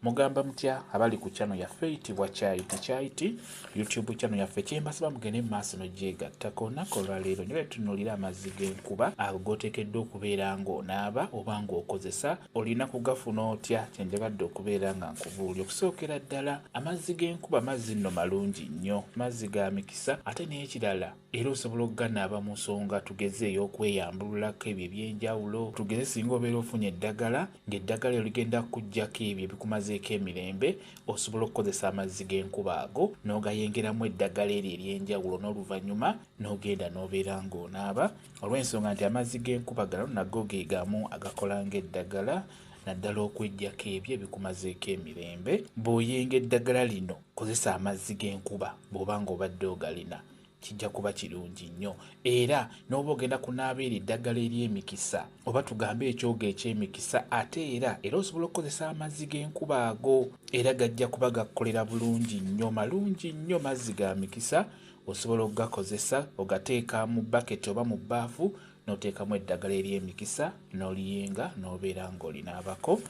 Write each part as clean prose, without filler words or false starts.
Mugamba mutya abali ku channel yaffe eyitibwa Kyayiti Kyayiti YouTube channel yaffe? Kyembasaba mugende mu maaso n'ogyegattako. Olunaku olwaleero nyo tutunuulira amazzi g'enkuba ago g'oteekeddwa okubeera ng'onaaba oba ng'okozesa. Olina kugafuna otya? Kyenjagadde okubeera nga nkubuulya. Okusookera ddala, amazzi g'enkuba mazzi nno malungi nnyo, mazzi ga mikisa. Ate n'ekirala, era osobola okuganaaba mu nsonga tugeze ey'okweyambululako ebyo ebyenjawulo. Tugeze singa obeera ofunye eddagala, ng'eddagala eryo ligenda kukuggyako ebyo ebikumazeeko emirembe, osobola okukozesa amazzi g'enkuba ago n'ogayengeramu eddagala eryo ery'enjawulo, n'oluvannyuma n'ogenda n'obeera ng'onaaba, olw'ensonga nti amazzi g'enkuba gano nago ge gamu agakola ng'eddagala, naddala okweggyako ebyo ebikumazeeko emirembe. Bw'oyenga eddagala lino, kozesa amazzi g'enkuba bw'oba ng'obadde ogalina, kijja kuba kirungi nnyo. Era n'oba ogenda kunaaba eri eddagala ery'emikisa, oba tugambe ekyogo eky'emikisa, ate era osobola okukozesa amazzi g'enkuba ago, era gajja kuba gakukolera bulungi nnyo. Malungi nnyo, mazzi ga mikisa, osobola okugakozesa, ogateeka mu baketi oba mu bbaafu n'oteekamu eddagala ery'emikisa n'oliyenga n'obeera ng'olinaabako.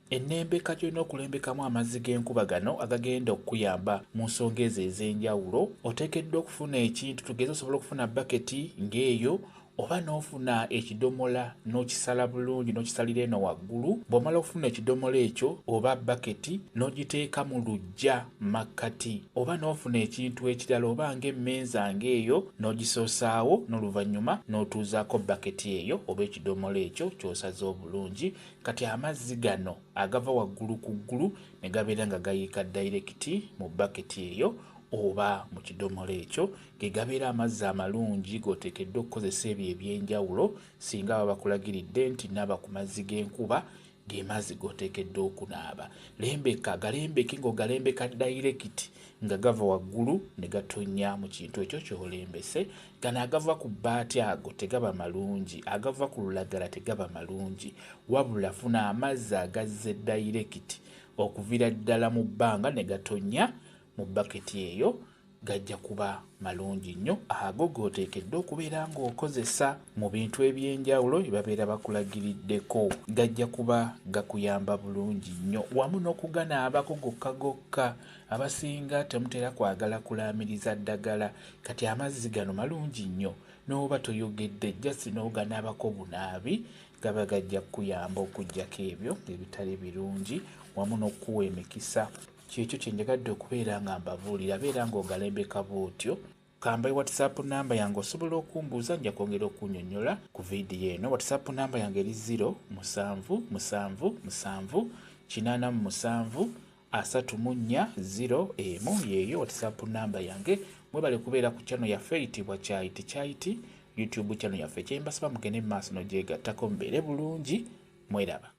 Ennembeka gy'olina okulembekamu amazzi g'enkuba gano agagenda okukuyamba mu nsonga ezo ez'enjawulo, oteekeddwa okufuna ekintu, tugeze osobola okufuna baketi ng'eyo, oba n'ofuna ekidomola n'okisala bulungi n'okisalira eno waggulu. Bw'omala okufuna ekidomola ekyo oba baketi, n'ogiteeka mu luggya makkati, oba n'ofuna ekintu ekirala oba ng'emmeeza ng'eyo n'ogisoosaawo, n'oluvannyuma n'otuuzaako baketi eyo oba ekidomola ekyo ky'osaze obulungi. Kati amazzi gano agava waggulu ku ggulu ne gabeera nga gayiika dayirekiti mu baketi eyo oba mu kidomola ekyo, ge gabeera amazzi amalungi g'oteekeddwa okukozesa ebyo ebyenjawulo. Singa baba bakulagiridde nti naaba ku mazzi g'enkuba, ge mazzi g'oteekeddwa okunaaba. Lembeka, galembeke ng'ogalembeka dayirekiti nga gava waggulu ne gatonnya mu kintu ekyo ky'olembese. Gano agava ku bbaati ago tegaba malungi, agava ku lulagala tegaba malungi, wabula funa amazzi agazze dayirekiti okuviira ddala mu bbanga ne gatonnya mu baketi eyo, gajja kuba malungi nnyo. Ago g'oteekeddwa okubeera ng'okozesa mu bintu ebyenjawulo bye babeera bakulagiriddeko, gajja kuba gakuyamba bulungi nnyo, wamu n'okuganaabako gokka gokka. Abasinga temutera kwagala kulaamiriza ddagala, kati amazzi gano malungi nnyo, n'oba toyogedde just n'oganaabako bunaabi, gaba gajja kukuyamba okuggyako ebyo ebitali birungi wamu n'okukuwa emikisa. Kyekyo kye njagadde okubeera nga mbabuulira, beera ng'ogalembeka bw'otyo. Kambaye WhatsApp namba yange, osobola okumbuuza, nja kwongera okunnyonnyola ku vidiyo eno. WhatsApp namba yange eri 0 7 7 7 87 34 0 1, yeeyo WhatsApp namba yange. Mwebale kubeera ku channel yaffe eyitibwa Kyayiti Kyayiti YouTube channel yaffe. Kyembasaba mugende mu maaso n'ogyegattako, mubeere bulungi, mweraba.